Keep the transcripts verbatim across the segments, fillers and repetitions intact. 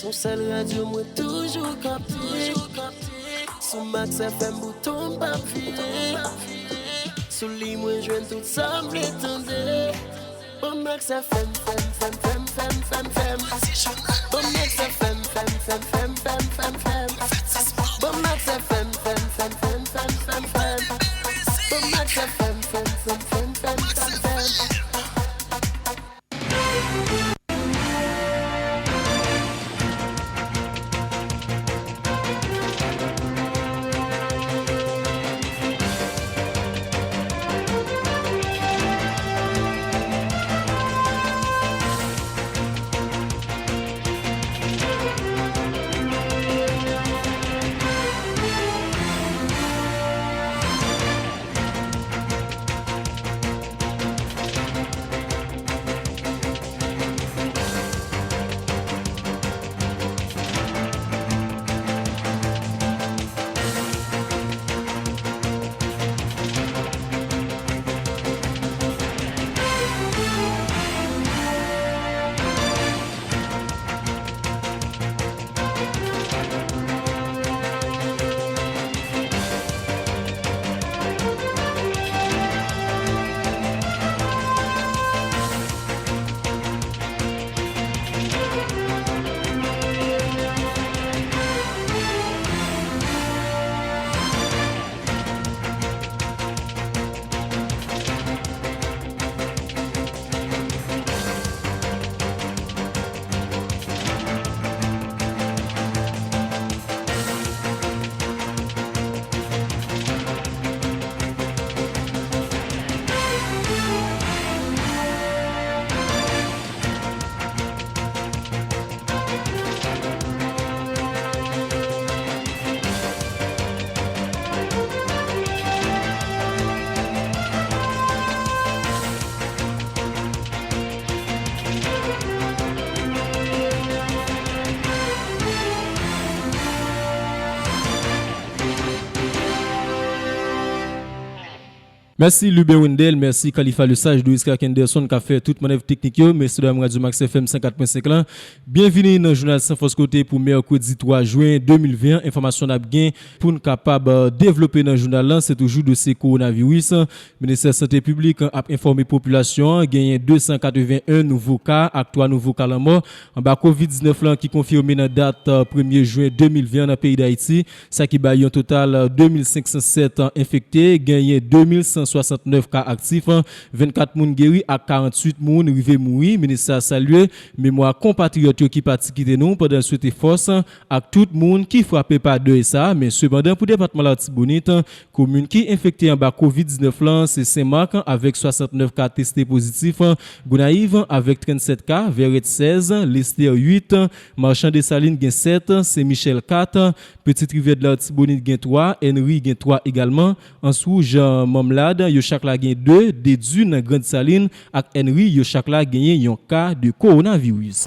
Yon sèl radyo mwen toujou kapte. Sou Max F M bouton m p ap vire. Sou li mwen jwenn tout sa m vle tande. Bon Max F M, fèm, fèm, fèm, fèm, fèm, fèm. Bon Max F M, fèm, fèm, fèm, fèm, fèm, fèm. Bon Max F M, fèm, fèm, fèm, fèm, fèm, fèm. Bon Max F M, fèm, fèm, fèm, fèm, fèm, fèm. Mèsi Lubin Wendel, mèsi Khalifa Lesage, Doris Clark Henderson k ap fè tout mannèv teknik yo. Mesye dam, Radyo Max F M san kat pwen senk lan, byenvini nan jounal San Fòs Kote pou mèkredi twa jen de mil ven an. Enfòmasyon n ap gen pou n kapab, eh, devlope nan jounal lan, se toujou dosye kowonaviris. Ministè Sante Piblik ap enfòme popilasyon an, genyen de san katreven en nouvo ka ak twa nouvo ka lanmò anba kovid diznèf lan ki konfime nan dat, eh, premye jen de mil ven an nan peyi Dayiti, sa ki bay yon total, eh, de mil senk san sèt enfekte, genyen de mil san swasantnèf ka aktif, vennkat moun geri ak karanntuit moun rive mouri. Ministè a salye memwa konpatriyòt yo ki pati kite nou pandan l swete fòs ak tout moun ki frape pa dèy sa a. Men sepandan, pou depatman Latibonit, komin ki enfekte anba kovid diznèf lan se Senmak avèk swasantnèf ka teste pozitif, Gonayiv avèk trannsèt ka, Vèrèt sèz, Lestè uit, Machan Desalin gen sèt, Sen Michèl kat, Pitit Rivyè de Latibonit gen twa, Ènri gen twa egalman, Answouj, Manmlad, yo chak la gen de, Dedin, Grand Salin ak Ènri, yo chak la genyen yon ka de kowonaviris.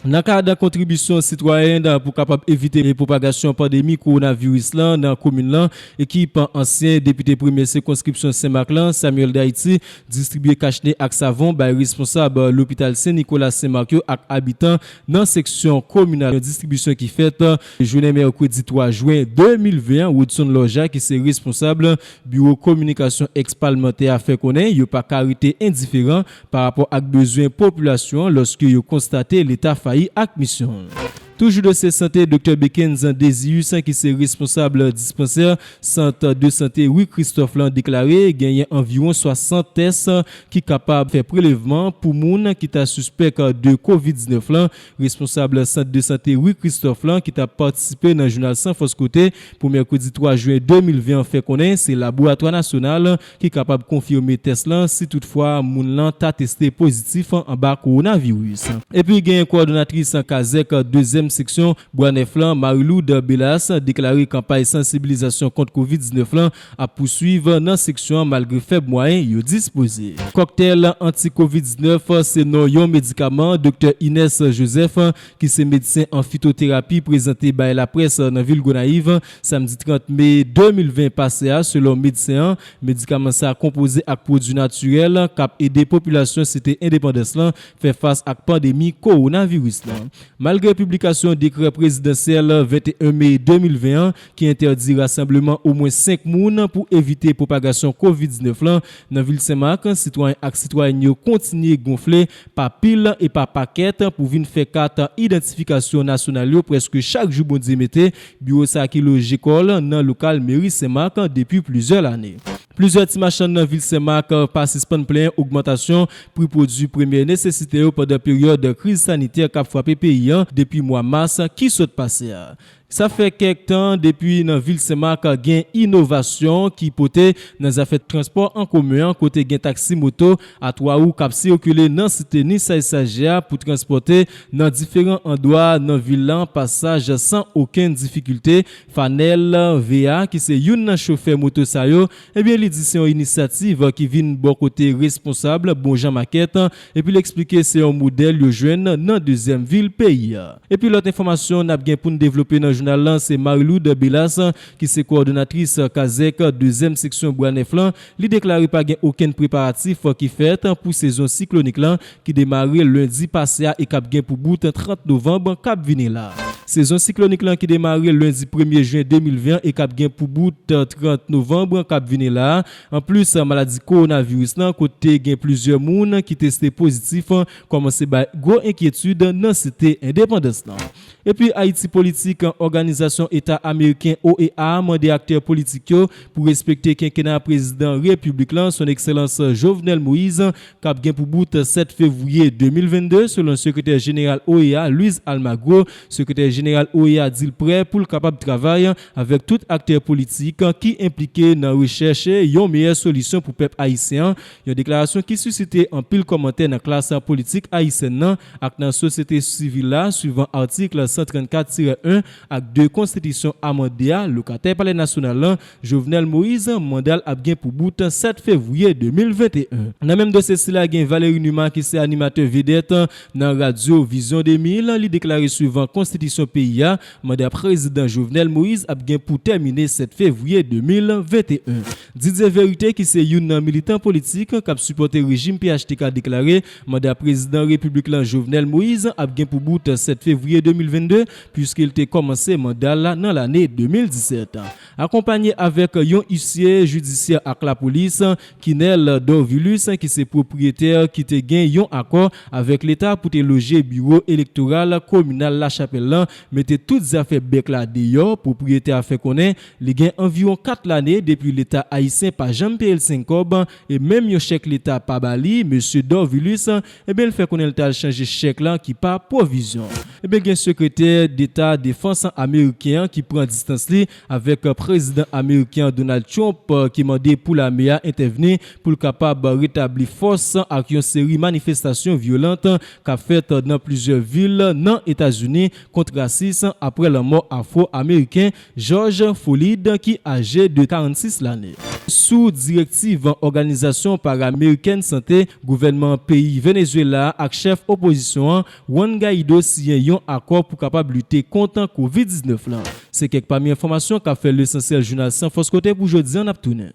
Nan kad kontribisyon sitwayèn pou kapab evite pwopagasyon pandemi kowonaviris lan nan komin lan, ekip ansyen depite premye sikonskripsyon Senmak lan, Samuel Daity, distribye kachnen ak savon bay responsab lopital Sen Nikola Senmak yo ak abitan nan seksyon kominal. Yon distribisyon ki fèt jounen mèkredi twa jen de mil ven an. Woodson Lòja, ki se responsab biwo kominikasyon èks palmantè a, fè konnen yo pa ka rete endiferan pa rapò ak bezwen popilasyon an lòske yo konstate Leta fayi ak misyon l. Toujou dosye sante, Doktè Beckens Desius, ki se responsab dispansè sant de sante Wi Kristòf lan, deklare genyen anviwon swasant tès ki kapab fè prelèvman pou moun ki ta sispèk de kovid diznèf lan. Responsab sant de sante Wi Kristòf lan, ki t ap patisipe nan jounal San Fòs Kote pou mèkredi twa jen de mil ven an, fè konnen se laboratwa nasyonal ki kapab konfime tès lan si toutfwa moun lan ta teste pozitif anba kowonaviris. Epi genyen kowòdonatris kazèk dezyèm seksyon Bwa Nèf lan, Marie Lourdes Belas, deklare kanpay sansibilizasyon kont kovid diznèf lan ap pouswiv nan seksyon an malgre fèb mwayen yo dispoze. Kòktèl anti-kovid diznèf se non yon medikaman Doktè Ines Joseph, ki se medsen an fitoterapi, prezante bay laprès nan vil Gonayiv samdi trant me de mil ven pase a. Selon medsen an, medikaman sa a konpoze ak pwodui natirèl k ap ede popilasyon Site Endepandans lan fè fas ak pandemi kowonaviris lan. Malgre piblikasyon Aplikasyon dekrè prezidansyèl venteyen me de mil ven an ki entèdi rasanbleman omwen senk moun pou evite pwopagasyon kovid diznèf lan nan vil Senmak, sitwayen ak sitwayèn yo kontinye gonfle pa pil e pa pakèt pou vin fè kat idantifikasyon nasyonal yo prèske chak jou Bondye mete. Biwo sa a ki loje kò l nan lokal meri Senmak depi plizyè lane. Plizyè ti machann nan vil Senmak pa sispann plenyen ogmantasyon pri pwodui premyè nesesite yo pandan peryòd kriz sanitè k ap frape peyi a depi mwa mas ki sot pase a. Sa fè kèk tan depi nan vil Senmak gen inovasyon ki pote nan zafè transpò an komen an, kote gen taksi moto a twa wou k ap sikile nan site ni sa esaje a pou transpòte nan diferan andwa nan vil lan pasaj san okenn difikilte. Fanèl V A, ki se youn nan chofè moto sa yo, ebyen, li di se yon inisyativ ki vin bò kote responsab Bonjan Makèt, epi l eksplike se yon modèl yo jwenn nan dezyèm vil peyi a. Epi lòt enfòmasyon n ap gen pou n devlope nan jounal lan, se Marie Lourdes Belas, ki se kowòdonatris kazèk dezyèm seksyon Bwa Nèf lan, li deklare pa gen okenn preparatif ki fèt pou sezon siklonik lan ki demare lendi pase a e k ap gen pou bout trant novanm k ap vini la. Sezon siklonik lan ki demare lendi premye jen de mil ven e k ap gen pou bout trant novanm k ap vini la. Anplis, maladi kowonaviris lan, kote gen plizyè moun ki teste pozitif, kòmanse bay gwo enkyetid nan site Endepandans lan. Epi Ayiti Politik, Òganizasyon Eta Ameriken, O E A, mande aktè politik yo pou respekte kenkena prezidan repiblik lan, Son Ekselans Jovenel Moïse, k ap gen pou bout sèt fevriye de mil vennde, selon sekretè jeneral O E A, Luis Almagro. Sekretè jeneral O E A di l prè pou l kapab travay avèk tout aktè politik ki enplike nan rechèch yon meyè solisyon pou pèp ayisyen an, yon deklarasyon ki sisite anpil kòmantè nan klas politik ayisyèn nan ak nan sosyete sivil la, swivan atik san trannkat tirè en ak de konstitisyon amande a. Lokatè Palè Nasyonal lan, Jovenel Moïse, manda l ap gen pou bout sèt fevriye de mil venteyen. Nan menm dosye sila, gen Valery Numa, ki se animatè vedèt nan radyo Vizyon de mil, li deklare swivan konstitisyon peyi a, manda prezidan Jovenel Moïse ap gen pou tèmine sèt fevriye de mil venteyen. Didier Verité, ki se youn nan militan politik k ap sipòte rejim P H T K, deklare manda prezidan repiblik lan, Jovenel Moïse, ap gen pou bout sèt fevriye de mil vennde, piske l te kòmanse manda l nan lane de mil disèt. Akonpanye avèk yon isye jidisyè ak lapolis, Kinel Dorvilus, ki se pwopriyetè ki te gen yon akò avèk Leta pou te loje biwo elektoral kominal Lachapèl lan, mete tout zafè bèk la deyò. Pwopriyetè a fè konnen li gen anviwon kat lane depi Leta ayisyen pa janm peye l senk kòb, e menm yon chèk Leta pa ba li. Mesye Dorvilus, ebyen, l fè konnen l t al chanje chèk lan ki pa pwovizyon. Ebyen, gen sekretè deta defans ameriken an ki pran distans li avèk prezidan ameriken an, Donald Trump, ki mande pou lame a entèvni pou l kapab retabli fòs ak yon seri manifestasyon vyolan k ap fèt nan plizyè vil nan Etazini kont rasis apre lanmò afwo-ameriken George Floyd, ki aje de karannsis lane. Sou direktiv Òganizasyon Para-Amerikèn Sante, gouvènman peyi Venezuela ak chèf opozisyon an, Juan Guaido, siyen yon akò pou kapab lite kont kovid diznèf lan. Se kèk pami enfòmasyon k ap fè Lesansyèl Jounal San Fòs Kote pou jodi a. N ap tounen.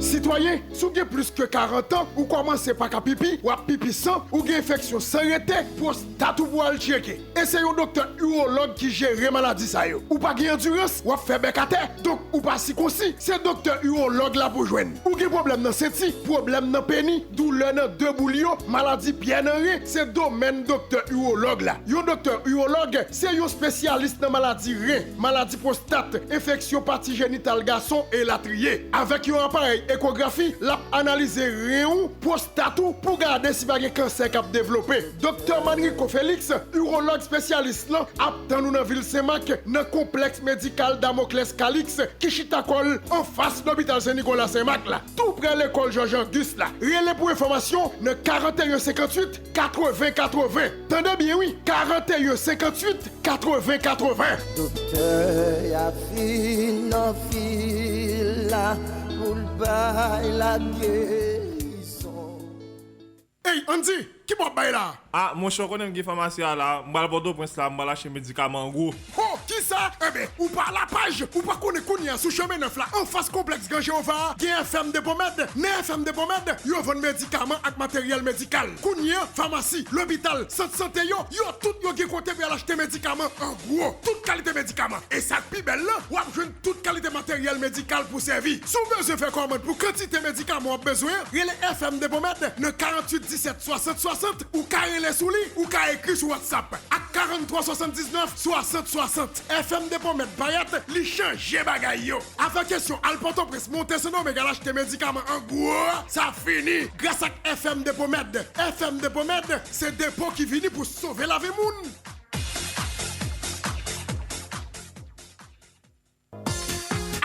Sitwayen, si w gen plis ke karant an, ou kòmanse pa ka pipi, w ap pipi san, ou gen enfeksyon san rete, pwostat ou pou al tcheke. E se yon doktè iwològ ki jere maladi sa yo. Ou pa gen andirans, w ap fè bèk atè, donk ou pa sikonsi. Se doktè iwològ la pou jwenn. Ou gen pwoblèm nan senti, pwoblèm nan peni, doulè nan de boul yo, maladi pyè nan ren, se domèn doktè iwològ la. Yon doktè iwològ se yon espesyalis nan maladi ren, maladi pwostat, enfeksyon pati jenital gason, elatriye. Avèk yon aparèy ekografi, l ap analize ren ou, pwostat ou, pou gade si pa gen kansè k ap devlope. Doktè Manrico Félix, iwològ espesyalis lan, ap tann ou nan vil Senmak, nan konplèks medikal Damoclès Calix, ki chita kò l anfas lopital Sen Nikola Senmak la, tou prè lekòl Jòj Ogis la. Rele pou enfòmasyon nan karanteyen senkanntuit katreven katreven. Tande byen wi, karanteyen senkanntuit katreven katreven. Doktè a vin nan vil la pou l bay la gerizon. Ey, Andy, ki bò w ap bay la? Ah, monchè, w konnen m gen famasi a la. M pral Pòtoprens la, m pral achte medikaman an gwo. Ho, ki Sa, enben, ou pa la paj, ou pa konnen kounye a sou Chemen Nèf la, anfas konplèks Gran Jewova a, gen F M Depo Med. Nan F M Depo Med, yo vann medikaman ak materyèl medikal. Kounye a, famasi, lopital, sant sante yo, yo tout yo gen kote pou y al achte medikaman an gwo. Tout kalite medikaman. E sa k pi bèl lan, w ap jwenn tout kalite materyèl medikal pou sèvi. Si w bezwen fè kòmand pou kantite medikaman w ap bezwen an, rele F M Depo Med nan karanntuit disèt swasant swasant, ou ka rele sou li, ou ka ekri sou WhatsApp ak karanntrwa swasanndiznèf swasant swasant. F M Depo Med parèt, li chanje bagay yo. Afè kesyon al Pòtoprens, monte Sendomeng al achte medikaman an gwo, sa fini. Gras ak F M Depo Med. F M Depo Med, se depo ki vini pou sove lavi moun.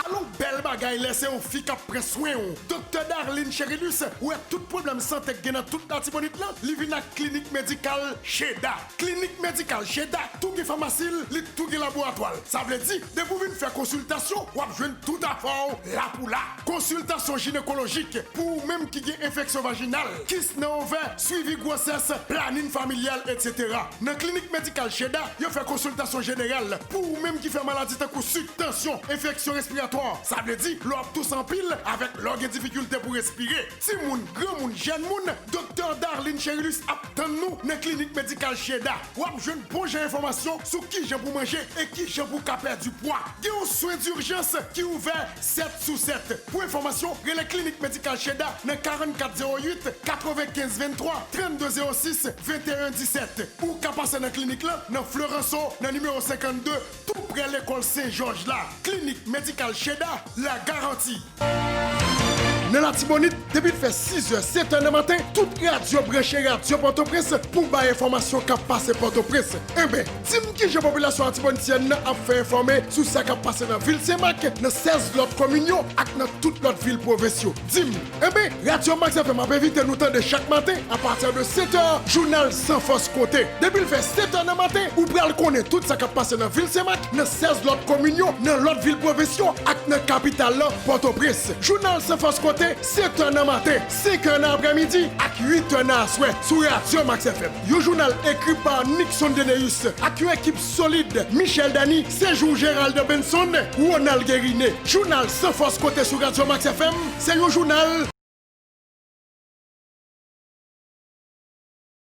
Alon bèl bagay lè se yon fi k ap pran swen w. Doktè Darline Cherilus wè tout pwoblèm sante k gen nan tout Latibonit lan, li vin ak klinik medikal Cheda. Klinik medikal Cheda tou gen famasi l, li tou gen laboratwa l. Sa vle di, depi w vin fè konsiltasyon, w ap jwenn tout afè w la pou la. Konsiltasyon jinekolojik pou ou menm ki gen enfeksyon vajinal, kis nan ovè, swivi gwosès, planin familyal, etsetera. Nan klinik medikal Cheda, yo fè konsiltasyon jeneral pou ou menm ki fè maladi tankou sik, tansyon, enfeksyon respiratwa. Sa vle di, lè w ap touse anpil, avèk lè w gen difikilte pou respire. Timoun, granmoun, jèn moun, Doktè Darline Cherilus ap tann nou nan klinik medikal Cheda. W ap jwenn bon jan enfòmasyon sou kijan pou manje e kijan pou ka pèdi pwa. Gen yon swen dijans ki ouvè sèt sou sèt. Pou enfòmasyon, rele klinik medikal Cheda nan karannkat zewo uit, katrevenkenz venntwa, trannde zewo sis, venteyen disèt. Ou ka pase nan klinik lan nan Floranso, nan nimewo senkannde, tou prè lekòl Sen Jòj la. Klinik medikal Cheda, la garanti. Nan Latibonit, depi l fè sizè, setè nan maten, tout radyo branche Radyo Pòtoprens pou bay enfòmasyon k ap pase Pòtoprens. Enben, di m kijan popilasyon latibonityèn nan ap fè enfòme sou sa k ap pase nan vil Senmak, nan sèz lòt komin yo ak nan tout lòt vil pwovens yo. Di m, enben, Radyo Max F M ap envite nou tande chak maten, apati de setè, jounal San Fòs Kote. Depi l fè setè nan maten, ou pral konnen tout sa k ap pase nan vil Senmak, nan sèz lòt komin yo, nan lòt vil pwovens yo ak nan kapital lan, Pòtoprens. Jounal San Fòs Kote, setè nan maten, senkè nan aprèmidi ak uitè nan aswè sou Radyo Max F M. Yon jounal ekri pa Nixon Deneus ak yon ekip solid, Michel Dany, Sejou Gérald Benson, Ronald Guériné. Jounal San Fòs Kote sou Radyo Max F M, se yon jounal